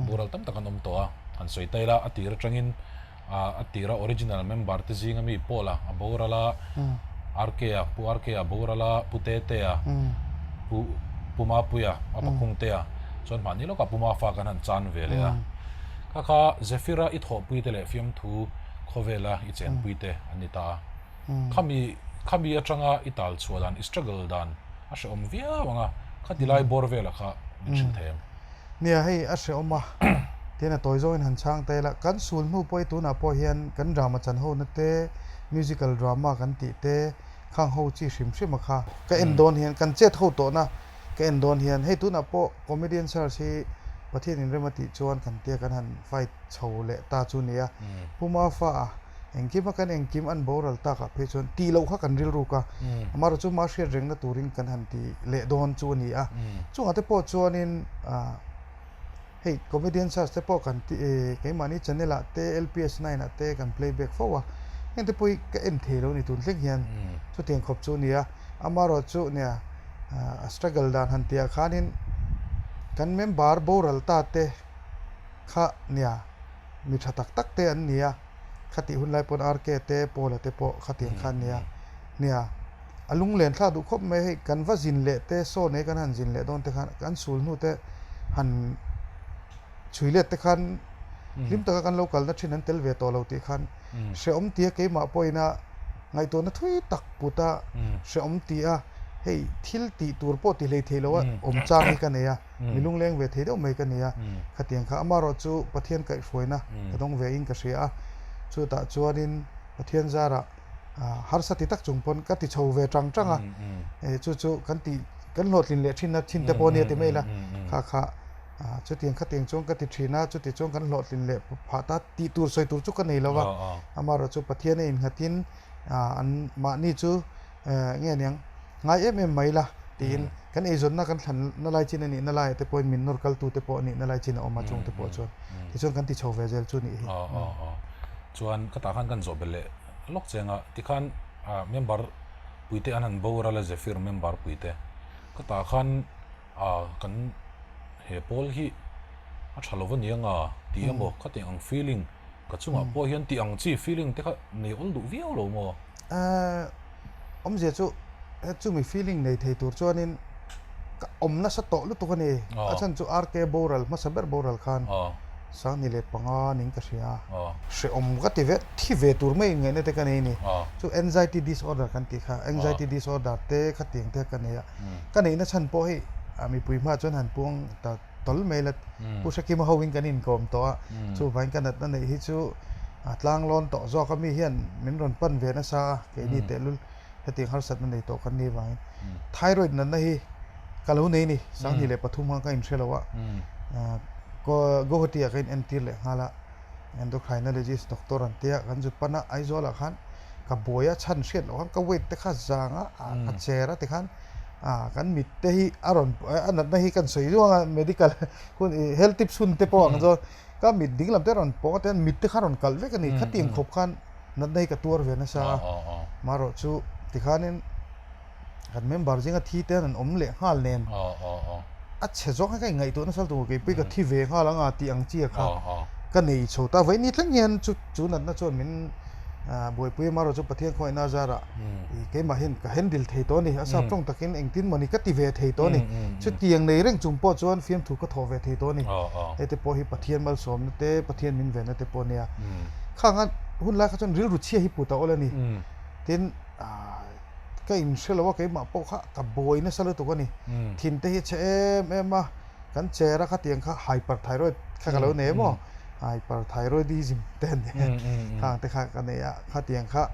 boral tam tak an awm tawh a, han sawi ta ila a tir atangin a tira original member te zinga mi Paul-a a boral a, RK-a Pu RK-a a boral a, Pu Tete-a, Pu Pu Mapuia a Pakhungte-a chuan mahni lawkah Pu Mafa kan han chan ve leh a. Kha kha Zephyr-a i thawhpui te leh fiamthu khawvela i chenpui te an ni ta a. Khami khami atanga i tal chhuah dan, i struggle dan a hrehawm viau ang a, khati lai bawr velah kha min hrilh thei em? Nia, hei a hrehawm a, tihian a tawi zawngin han chhang ta ila, kan sul hnu pawh hi tunah pawh hian kan drama chan ho na te, musical drama kan tih te, khang ho chi hrim hrim a kha ka en dawn hian kan chet ho tawhna ka en dawn hian hei tunah pawh comedian search hi Pathian inrem a tih chuan kan tia kan han fight chho leh ta chu nia, Pu Mafa a engkim a kan engkim an boral takah phei chuan tih loh kha kan rilruk a, amaherawh chu ma hriat rengna turin kan han ti leh dawn chu a ni a, chungah te pawh chuanin hei comedian search te pawh kan ti keimahni channel ah te LPS nine ah te kan play back fo a, heng te pawh hi ka en thei lo a ni tun thleng hian chutiang khawp chu a ni a, amaherawh chu nia a struggle dan han tihah khanin kan member boral ta te kha nia mi tha tak tak te an ni a, khatih hun lai pawn RK te Paula te pawh khatiang kha an ni a, nia a lunglen thlak duh khawp mai hei kan va zin leh te saw nei kan han zin leh dawn te khan kan sul hnu te han chhui let te khan hlim taka kan lo kalna thin an tel ve tawh lo tih khan hrehawm tia keimah pawhin a ngaihtuahna thui tak put a hrehawm tia hei thil tih tur pawh ti hlei thei lo a awm chang hi ka nei a. Mi lungleng ve thei deuh mai ka ni a, khatiang kha amaherawh chu Pathian kaihhruaina ka dawng ve in ka hria a, chutah chuanin Pathian zarah harsa ti tak chung pawn ka ti chho ve tang tang a, chu chu kan ti kan hlawhtlin leh thin a thin te pawh a nia ti mai ila, kha kha chutiang khatiang chuan ka ti thin a, chuti chuan kan hlawhtlin leh phah ta tih tur sawi tur chu ka nei lo va, amaherawh chu Pathian a innghatin an mahni chu nge niang ngai em em mai la tiin kan eizawnna kan thlan na lai chin a nih na laiah te pawhin min nawr kaltu te pawh a nih na lai chin a awm a chung te pawh chuan tichuan kan ti chho ve zel chu nih hi. Aw aw aw chuan ka tah khan kan zawh belh leh lawk cheng a tikhan member puite an han boral a Zephyr member puite ka tah khan kan he pawl hi a tha lo a ni anga tih emaw khatiang ang feeling ka chungah pawh hian tih ang chi feeling te kha nei awl duh viau lo maw? Awmzia chu chumi feeling nei thei tur chuanin. Ka awm nasa tawh lutuk a ni. A chhan chu RK boral hmasa ber boral khan 1005 ning ka hria a. Hrehawm ka ti ve, thi ve tur mai inngaihna te ka nei a ni. Chu anxiety disorder kan tih kha, anxiety disorder te khatiang te ka nei a. Ka neihna chhan pawh hei mipui hmaah chuan han puang ta tawl mai la, Pu Hrekima hoin kan inkawm tawh a, chuvangin ka natna neih hi chu tlanglawn tawh zawk a mi hian min rawn pan ve nasa a, keini tehlul. Hetiang harsatna nei tawh kan nih avangin thyroid natna hi ka lo nei ni, 2003 khan ka inhre lo a, Guwahati ah ka inentir leh nghal a, endocrinologist doctor an tia kan zut pan a, Aizawl ah khan ka buai a chhan hriat loh khan ka weight te kha zang a, ka cher a tikhan kan mit te hi a rawn a natna hi kan sawi zuang a medical hun health tips hun te pawh ang chuan ka mit ding lam te rawn pawng a tian mit te kha rawn kalh vek a ni, khatiang khawp khan natna hi ka tuar ve nasa a, marawh chu tikhanin kan member zinga thi te an awm leh nghal nen a chhe zawk hi ka inngaihtuah nasa lutuk keipui ka thi ve nghal anga tih ang chi kha ka nei chho ta, vawiin ni thleng hian chu chu natna chuan min buaipui a marawh chu Pathian khawngaihna a zarah keimah hian ka handle thei tawh a ni, a sap tawng takin engtin mawni ka ti ve thei tawh a ni, chutiang nei reng chung pawh chuan fiamthu ka thawh ve thei tawh a ni, hete pawh hi Pathian malsawmna te Pathian min venna te pawh a nia. Khang a hun lai kha chuan rilru chhia hi put a awl a ni. Tin, ka inhre lo a keimah pawh kha ka buai nasa lutuk a ni. Thin te hi a chhe em em a, kan cher a khatiang kha hyperthyroid kha ka lo nei emaw, hyperthyroidism te an ni khang te kha ka nei a, khatiang kha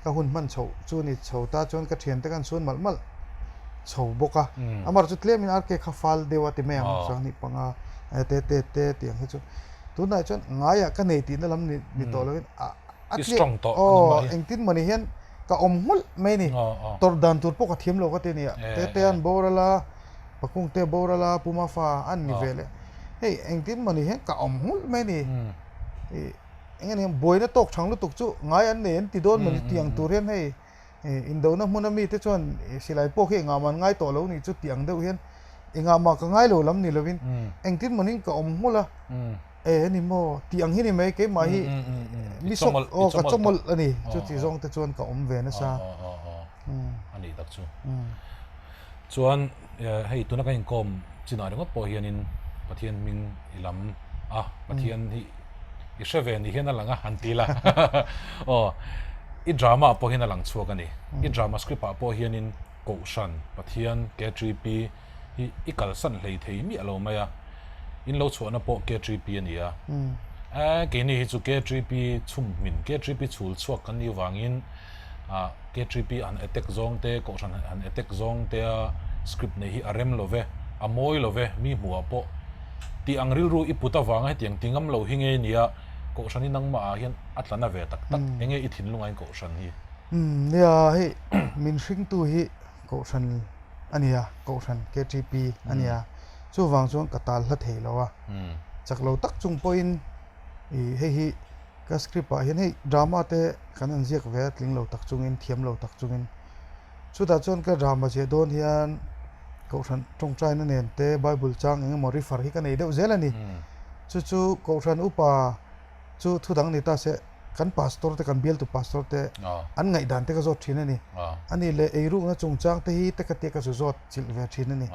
ka hun hman chhoh chu ni chho ta chuan ka thiante khan suan malh malh chho bawk a. Amaherawhchu tlemin RK kha fal deuh a ti mai ang, 25 te te te tiang hi chu. Tunah chuan ngaiah ka nei tihna lam ni ni tawh lovin a a I strong tawh aw engtin mawni hian ka awm nghulh mai a ni. Tawrh dan tur pawh ka thiam lo ka ti a ni a. Tete an boral a, Pakungte a boral a, Puma fa an ni ve leh. Hei engtin mawni hian ka awm nghulh mai a ni. Ih eng nge ni buaina tawk thang lutuk chu ngai an nei an ti dawn mawni tih ang tur hian hei indona hmuna mite chuan silai pawh khi engah mah an ngai tawh lo nih chu tih ang deuh hian Engah mah ka ngai lo lam ni lovin engtin mawnin ka awm nghulh a, e ani maw tih ang hi ni mai keimah hi mi sawk aw ka chawmawlh a ni chuti zawng te chuan ka awm ve nasa. A nih tak chu. Chuan hei tuna kan inkawm chinah ringawt pawh hianin Pathian hming i lam a, Pathian hi i hre ve ni hian a lang a han ti la aw i drama ah pawh hian a lang chhuak a ni. I drama script ah pawh hianin Kohhran, Pathian, KTP, hi i kalsan hlei thei miah lo mai a, in lo chhuahna pawh KTP a ni a. Ae, keini hi chu KTP chhumhmin, KTP chhul chhuak kan nih vangin KTP han attack zawng te, Kohhran han attack zawng te a script nei hi a rem lo ve, a mawi lo ve, mi hmuhah pawh tih ang rilru i put avanga hetiang ti ngam lo hi nge nia, Kohhran hi nangmah ah hian a tla na ve tak tak, enge i thinlung ain Kohhran hi? Umm nia hei min hringtu hi kohhran a nia kohhran KTP a nia chuvang chuan ka tal hla thei lo a chak lo tak chung pawhin ih hei hi ka script ah hian hei drama te kan han ziak ve a tling lo tak chungin thiam lo tak chungin chutah chuan ka drama ziah dawn hian kohhran tawngtaina nen te bible chang eng emaw refer hi ka nei deuh zel a ni chu chu kohhran upa Chu thu dang ni ta se, kan pastor te, kan bialtu pastor te an ngaihdan te ka zawt thin a ni. A nih leh eirukna chungchang te hi te ka tia ka zu zawt chilh ve thin a ni.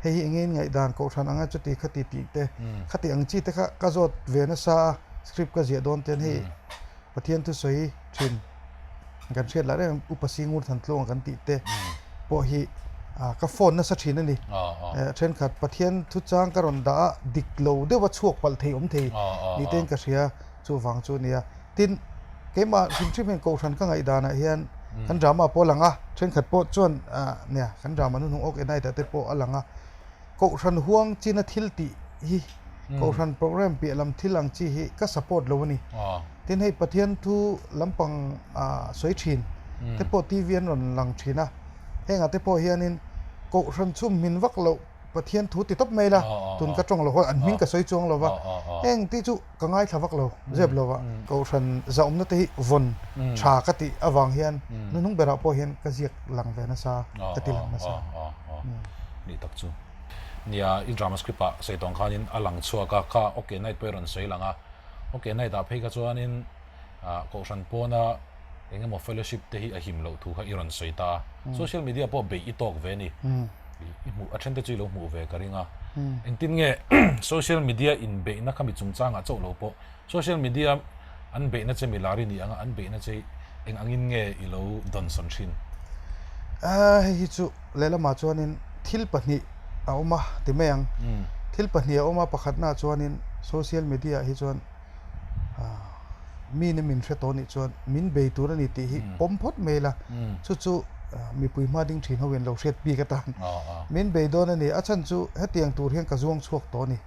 Hei hi enge in ngaihdan kohhran anga chuti khati tih te, khati ang chi te kha ka zawt ve nasa a, script ka ziah dawn ten hei Pathian thusawi thin kan hriat lah reng Upa Singur Thantluanga kan tih te pawh hi ka phone nasa thin a ni. Thenkhat Pathian thuchang ka rawn dah a dik lo deuha chhuak palh thei awm thei ni tein ka hria chuvang chu a nia. Tin, keimah hrim hrim hian Kohhran ka ngaihdanah hian kan drama pawh a lang a, thenkhat pawh chuan nia kan drama hnuhnung Awk Night ah te pawh a lang a. Kohhran huang china thil tih hi Kohhran program piah lam thil ang chi hi ka support lo a ni. Tin hei Pathian thu lampang sawi thin te pawh TV an rawn lang thin a, hengah te pawh hianin Kohhran chhum hmin vak loh Pathian thu ti tawp mai la, tun ka tawng lo haw an hming ka sawi chuang lo va, heng tih chu ka ngaithla vak lo, zep lo va. Kohhran zahawmna te hi vawn tha ka tih avang hian hnuhnung berah pawh hian ka ziak lang ve nasa, ka ti lang nasa. Nih tak chu. Nia, i drama script ah sawi tawng khanin a lang chhuak a, kha okay night pawh i rawn sawi lang a, okay night ah phei kha chuanin Kohhran pawna eng emaw fellowship te hi a him loh thu kha i rawn sawi ta a, social media pawh beih i tawk ve a ni. I hmuh a then te chu i lo hmuh ve ka ring a. Engtin nge social media inbeihna kha mi chungchangah chauh lo pawh social media an beihna che milar i nih anga an beihna che eng angin nge i lo dawnsawn thin? Hei hi chu lehlamah chuanin thil pahnih a awm a ti mai ang. Thil pahnih a awm a, pakhatnaah chuanin social media ah hi chuan mi na min hre tawh nih chuan min bei tur a ni tih hi pawm phawt mai ila, chu chu mipui hma ding thin ho in lo hriat bik atan min bei dawn a ni. A chhan chu hetiang tur hian ka zuang chhuak tawh a ni.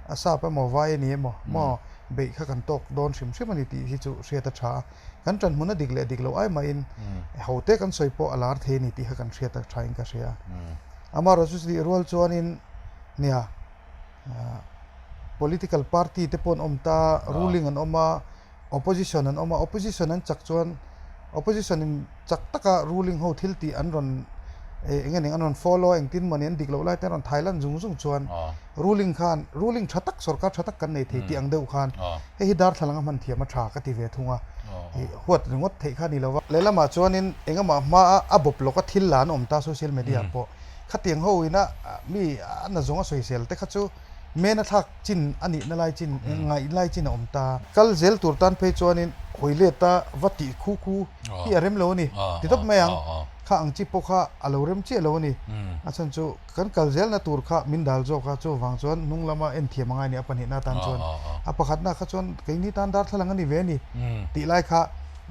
A sap emaw vai a ni emaw maw beih kha kan tawk dawn hrim hrim a ni tih hi chu hriat a tha a. Kan tan hmun a dik leh dik loh ai mahin hote kan sawi pawh a lar thei a ni tih kha kan hriat a tha in ka hria. Amaherawhchu chutih rual chuanin nia. Political party te pawh an awm ta, ruling an awm a, opposition an awm a, opposition an chak chuan opposition in chak taka ruling ho thil tih an rawn eh eng nge ning an rawn follow a engtin mawni an dik loh lai te an rawn thai lan zung zung chuan ruling khan ruling tha tak sorkar tha tak kan nei thei tih ang deuh khan hei hi darthlalang a hman thiam a tha ka ti ve thung a, ih huat ringawt theih kha a ni lo va. Lehlamah chuanin engemaw hmaa a bawp lawka thil la an awm ta social media ah pawh. Khatiang ho ina mi a na zawng a sawisel te kha chu men a thlak chin a nihna lai chin, ngaih lai chin a awm ta. Kal zel tur tan phei chuanin hawi let a va tih khu khu hi a rem lo a ni. Ti tawp mai ang, kha ang chi pawh kha a lo rem chiah lo a ni. A chhan chu kan kal zelna tur kha min dal zawk a, chuvang chuan hnung lama en thiam a ngai a ni a pahnihna atan chuan. A pakhatna kha chuan keini tan darthlalang a ni ve a ni tih lai kha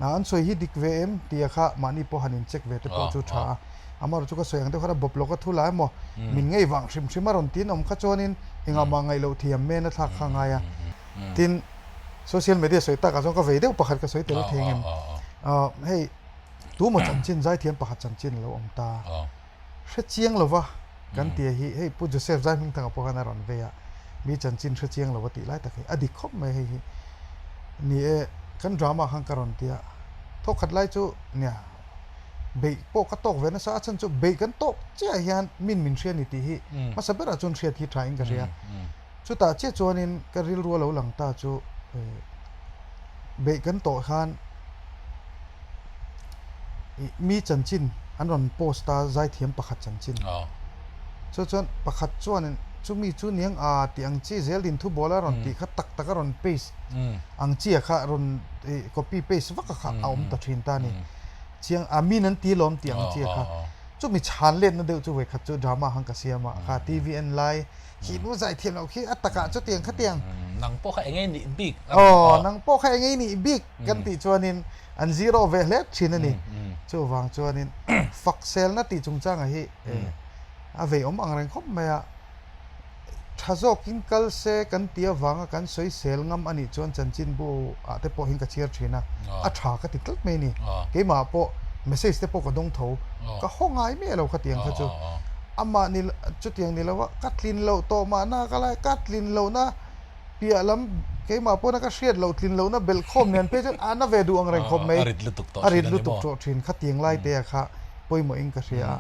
an sawi hi dik ve em tia kha mahni pawh han in check ve te pawh chu tha a. Amaherawh chu ka sawi ang deuh khan a bawp lawk a thu la emaw min ngei vang hrim hrim a rawn tin awm kha chuanin engah mah ngaih loh thiam men a thlak kha a ngai a. Tin, social media sawi takah chuan ka vei deuh pakhat ka sawi tel thei ang em? Hei tumaw chanchin zaithiam pakhat chanchin a lo awm ta. Hre chiang lova kan tia hi hei Pu Joseph Zaihmingthanga pawh khan a rawn vei a, mi chanchin hre chiang lova tih lai tak hi a dik khawp mai hei hi. Ni e, kan drama khan ka rawn tia thawkhat lai chu nia. Beih pawh ka tawk ve nasa a chhan chu beih kan tawk chiah hian min min hria ni tih hi hmasa berah chuan hriat hi tha in ka hria. Chutah chiah chuanin ka rilru a lo lang ta chu beih kan tawh khan ih mi chanchin an rawn post a zaithiam pakhat chanchin. Chu chuan pakhat chuanin chumi chu niang a tih ang chi zel din thubawl a rawn tih kha tak tak a rawn paste ang chi a kha rawn ih copy paste vak a kha a awm ta thin ta a ni. Chiang a min an ti lawm tih ang chi a kha. Chumi chhan letna deuh chu vawikhat chu drama hang ka siam a kha TV en lai khi nu zai thiam loh khi a takah chutiang khatiang. Nang pawh kha engei nih bik. Aw nang pawh kha engei nih bik kan tih chuanin an zero ve hle thin a ni. Chuvang chuanin fak selna tih chungchangah hi a vei awm ang reng khawp mai a. Tha zawkin kal se kan ti avanga kan sawi sel ngam a nih chuan chanchinbu ah te pawh hian ka chhiar thin a, a tha ka ti tlat mai a ni. Keimah pawh message te pawh ka dawng tho, ka haw ngai miah lo khatiang kha chu. Amah ni chutiang ni lova ka tlin loh tawh mahna ka lai, ka tlin lohna piah lam keimah pawna ka hriat loh tlin lohna belh khawm nen phei chuan a na ve duh ang reng khawp mai. A rit lutuk tawh thin a ni maw? A rit lutuk tawh thin khatiang lai te ah kha pawimawhin ka hria a.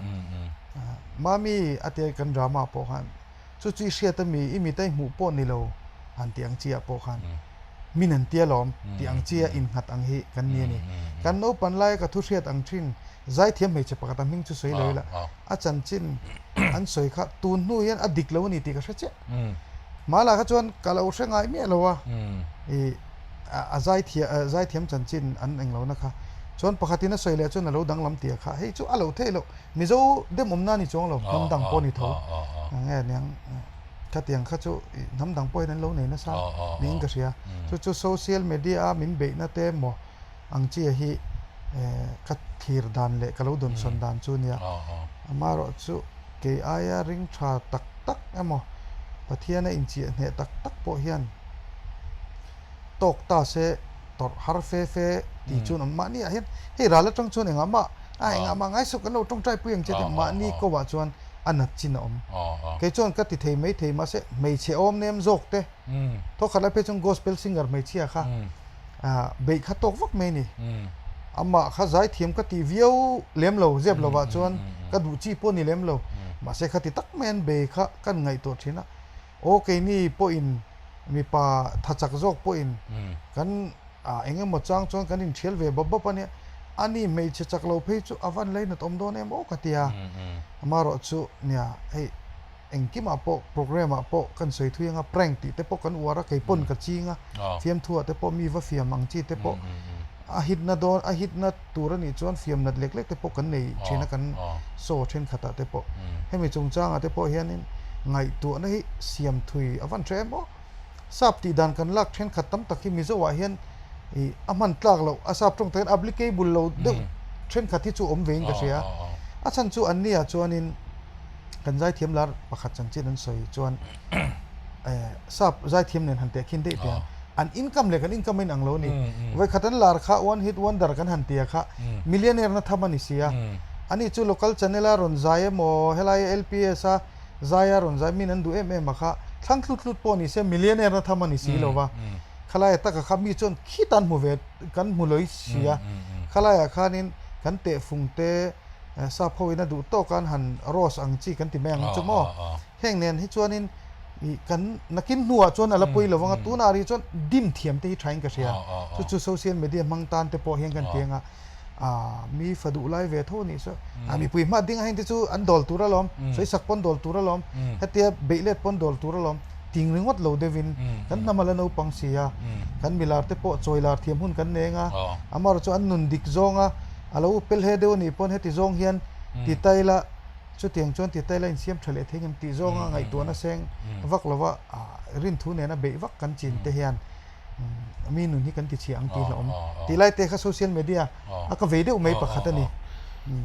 Mami a tia kan drama pawh khan chu chu i hriat ami i mit a i hmuh pawh ni lo han tih ang chi ah pawh khan min an tia lawm tih ang chi a innghat ang hi kan ni a ni. Kan naupan laia ka thu hriat ang thin zaithiam hmeichhe pakhat a hming chu sawi lo ila a chanchin an sawi kha tun hnu hian a dik lo a ni tih ka hre chiah. Hmanah kha chuan ka lo hre ngai miah lo a i a zaithiam chanchin an englo na kha chuan pakhatin a sawi leh chuan a lo danglam tih a kha hei chu a lo theih loh. Mizo demawmna ni chuang lo, hnam dang pawh ni tho. Nge niang khatiang kha chu hnam dang pawhin an lo nei nasa niin ka hria. Chu chu social media a min beihna te emaw ang chi hi ka thlir dan leh ka lo dawnsawn dan chu nia. Amaherawh chu kei aia ring tha tak tak emaw Pathiana inchiah hneh tak tak pawh hian tawk ta se tawrh har fe fe tih chuan awm mahni ah hian hei ral atang chuan engah mah a engah mah ngai suh kan lo tawngtai pui ang che tih mahni ko ah chuan a nat chin a awm kei chuan ka ti thei mai thei mahse hmeichhe awm nem zawk te thawkhat lai phei chuan gospel singer hmeichhia kha beih kha tawk vak mai a ni amah kha zaithiam ka tih viau lem lo zep lovah chuan ka duh chi pawh a ni lem lo mahse khati tak mai an bei kha kan ngaihtuah thin a. Aw keini pawhin mipa tha chak zawk pawhin kan eng emaw chang chuan kan inthial ve bawp bawp a nia. Ani hmeichhe chak lo phei chu a van lainat awm dawn em aw ka ti a. Amaherawh chu nia hei engkimah pawh program ah pawh kan sawi thui anga prank tih te pawh kan uar a kei pawn ka ching a fiamthu ah te pawh mi va fiam ang chi te pawh a hit na dawn a hit na tur a nih chuan fiam nat lek lek te pawh kan nei thin a kan show thenkhat ah te pawh hemi chungchang ah te pawh hianin ngaihtuahna hi siam thui a van hre em aw. Sap tih dan kan lak thenkhat tam tak hi Mizo ah hian ih a hman tlak loh a sap tawng takin applicable lo deuh thenkhat hi chu awm vein ka hria. A chhan chu an nia chuanin kan zaithiam lar pakhat chanchin an sawi chuan eh sap zaithiam nen han tehkhin daih teh ang. An income leh kan income a inang lo a ni. Vawikhat an lar kha one hit wonder kan han tia kha millionaire na tham a ni si a. Ani chu local channel a rawn zai emaw helai LPS a Zaia rawn zai min an duh em em a kha, thlang tlut tlut pawh ni se millionaire na tham a ni si lo va, khalaia taka kha mi chuan khita an hmu ve kan hmu lawih si a, khalaiah khanin kan tehfung te sap ho in a duh tawk a an han rose ang chi kan ti mai ang chu maw, heng nen hi chuanin ih kan nakin hnuah chuan a la pawi lo vang a, tunah rih chuan dim thiam te hi thain ka hria, chu chu social media hmang tan te pawh hian kan ti ang a. Ah, mi fa duh lai ve tho a nih chu. Ah, mipui hma ding a heng te chu an dawl tur alawm, sawisak pawn dawl tur alawm, hetia beih let pawn dawl tur alawm, ting ringawt lo deuhin kan hnam a la naupang si a, kan milar te pawh chawi lar thiam hun kan neng a, amaherawh chu an nun dik zawng a, a lo pel he deuh a nih pawn heti zawng hian ti ta ila, chutiang chuan ti ta ila insiam tha leh thei ngem tih zawnga ngaihtuahna seng vak lova rinthu nena beih vak kan chin te hian Mi nun hi kan ti chhia ang tih hlauhawm. Tih lai te kha social media a ka vei deuh mai pakhat a ni.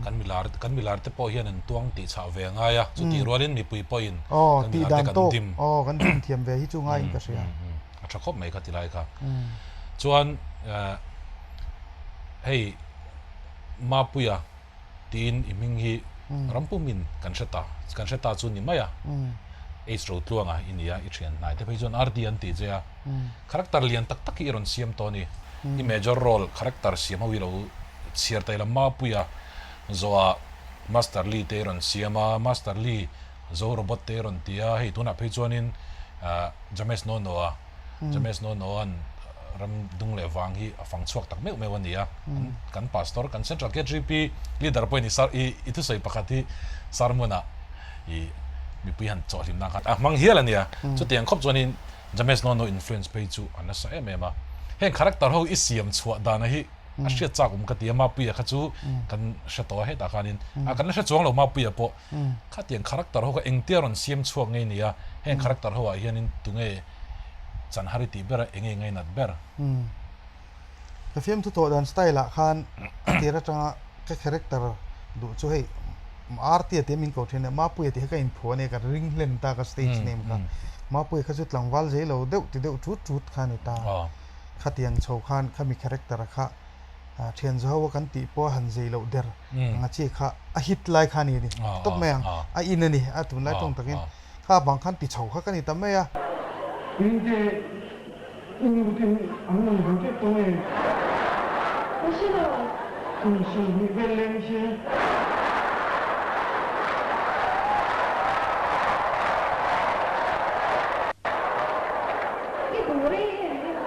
Kan milar kan milar te pawh hian an tuang tih chhah ve a ngai a, chutih rualin mipui pawhin kan milar te kan dim. Aw kan dim thiam ve hi chu ngaiin ka hria. A tha khawp mai kha ti lai kha. Chuan hei Mapuia tiin i hming hi ram pumin kan hre ta, kan hre ta chu ni mai a, H Rotluanga i nia, i thian hnai te phei chuan RD an tih che a, character lian tak tak hi i rawn siam tawh a ni, i major role character siam ho hi lo chhiar ta ila Mapuia zawhah Master Lee te i rawn siam a, Master Lee Zo Robot te i rawn ti a, hei tunah phei chuanin James Nono-a James Nonoa'n ram dung leh vang hi a fang chhuak tak meuh meuh a ni a. Kan pastor, kan Central KGP leader pawhin i sar i i thusawi pakhat hi sermon-ah i mipui han chawhhlim nan khan a hmang hial a nia. Chutiang khawp chuanin James Nono influence phei chu a nasa em em a. Heng character ho i siam chhuah dana hi a hriat chak awm ka ti a, Mapuia kha chu kan hre tawh a hetah khanin a kan la hre chuang lo Mapuia pawh. Khatiang character ho kha engtia rawn siam chhuak ngei nia, heng character ho ah hianin tunge chan har i tih ber a, enge ngainat ber? Ka fiamthu tawh dan style ah khan a tir atanga ka character duh chu hei Artia tih a min ko thin a, Mapuia tih kha ka inphuah a nia, ka ring hlen ta ka stage name kha. Mapuia kha chu tlangval zei lo deuh ti deuh tut tut kha a ni ta. Khatiang chho khan khami character a kha Thian zaho a kan tih pawh a han zei loh der ang a chi kha a hit lai kha a ni a ni tawp mai ang a in a ni a tunlai tawng takin kha vang khan ti chho kha ka ni ta mai a. Inte i nu te hi an rawn haw tep tawh nge? Ka hre lo. Kum 20 vel leng se. I duh rei em em.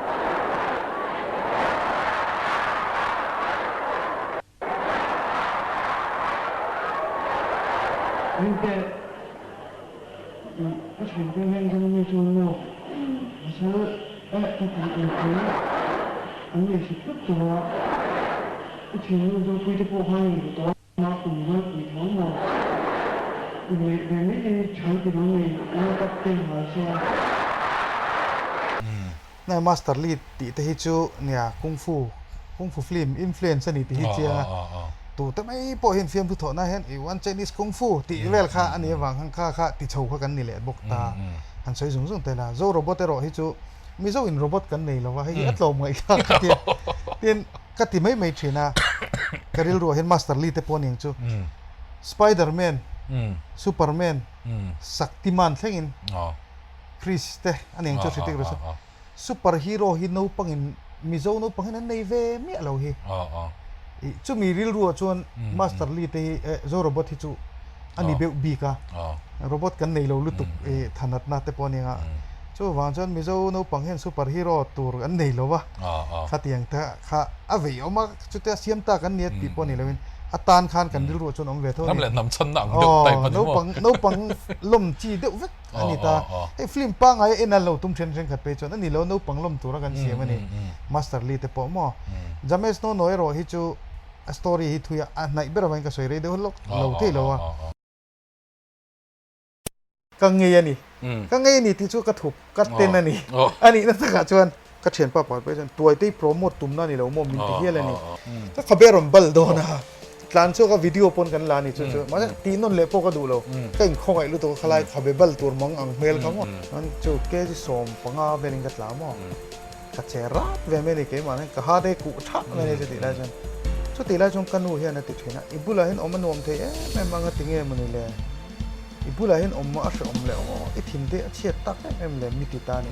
Engte ka thiante hian kan mi chuan maw pasal eh ka tih nupui an nei sut sut tawh a, i thiannu Zopuii te pawh khan in duh tawh a. Mah kum rualpui tho maw? Inneih ve mai hi tha ti lo nei World Cup te ngai se a. Nai Master Lee tih te hi chu nia Kung Fu, Kung Fu film influence a ni tih hi chiang a, tu te mai pawh hian fiamthu thawhna hian i one Chinese Kung Fu tih vel kha a nih avang khan kha kha ti chho kha kan ni leh bawk ta. Han sawi zung zung tel a, Zo Robot erawh hi chu Mizo in robot kan nei lo va, hei hi a tlawm ngaihthlak ka tia. Tin, ka ti mai mai thin a, ka rilruah hian Master Lee te pawh aniang chu Spiderman, Superman, Shaktiman thlengin Chris te aniang chu Hrithik Roshan. Super hero hi naupangin Mizo naupang hian an nei ve miah lo hi. Chumi rilruah chuan Master Lee te hi Zo Robot hi chu a ni beuh bik a, robot kan nei lo lutuk thanatna te pawh aniang a. Chuvang chuan Mizo naupang hian super hero tur an nei lo va, khatiang te kha a vei awm a, chutia siam ta kan nia tih pawh ni loin a tan khan kan rilruah chuan awm ve tho a ni. Ram leh hnam chhanna ang deuh type a ni maw? Naupang naupang lawm chi deuh vek a ni ta. Hei film pangngai a en a lo tum then thenkhat phei chuan a ni lo, naupang lawm tura kan siam a ni. Master Lee te pawh maw? James Nono erawh hi chu a story hi thui a, a hnaih ber avangin ka sawi rei deuh lawk lo thei lo a. Ka ngei a ni. Ka ngei a ni tih chu ka thup, ka ten a ni. A nihna takah chuan ka thianpa pakhat pawh chuan tuaite i promote tumna a ni lo maw min ti hial a ni. Ka khabe a rawn bal dawn a, tlan chhuak a video pawn kan la a ni chu chu. Mahse tih nawn leh pawh ka duh lo. Ka inkhawngaih lutuk a khalai khabe bal tur mang ang hmel kha maw. Chuan chu kg 15 velin ka tla maw. Ka che rat ve mai a ni keimah hian ka ha te kuh thah mai a ni chutih lai chuan. Chutih lai chuan ka nu hian a ti thin a, i bulah hian awm a nuam thei em em ang a ti nge mawni le? I bulah hian awm a hrehawm leh aw, i thin te a chhiat tak em em le mi ti ta a ni.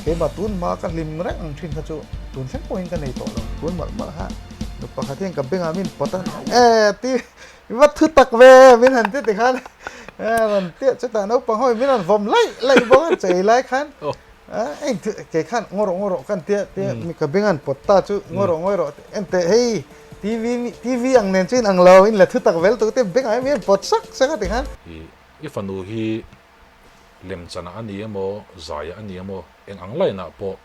Keimah tun hma ka hlim reng ang thin kha chu tun thleng pawhin ka nei tawh lo. Tun malh malh kha nu pakhat hian ka bengah min pawt a, e ti i va thu tak ve min han ti tikhan e rawn tia chutah naupang ho in min rawn vawm laih laih bawk a chei lai khan eng kei khan ngaw rawh ngaw rawh ka tia tia mi ka bengan pawt ta chu ngaw rawh ngawi rawh enteh hei TV TV ang nen chu in ang lo in la thu tak vel tuk te bengah hian min pawt sak sak a ti khan. I i fanu hi lemchanah a ni emaw zaiah a ni emaw eng ang line ah pawh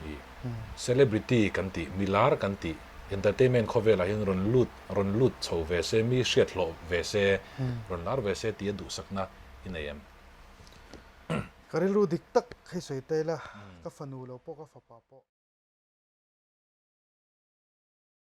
i celebrity kan tih milar kan tih entertainment khawvelah hian rawn lut rawn lut chho ve se mi hriat hlawh ve se rawn lar ve se tia duhsakna i nei em? Ka rilru dik tak hei sawi ta ila ka fanu lo pawh ka fapa pawh.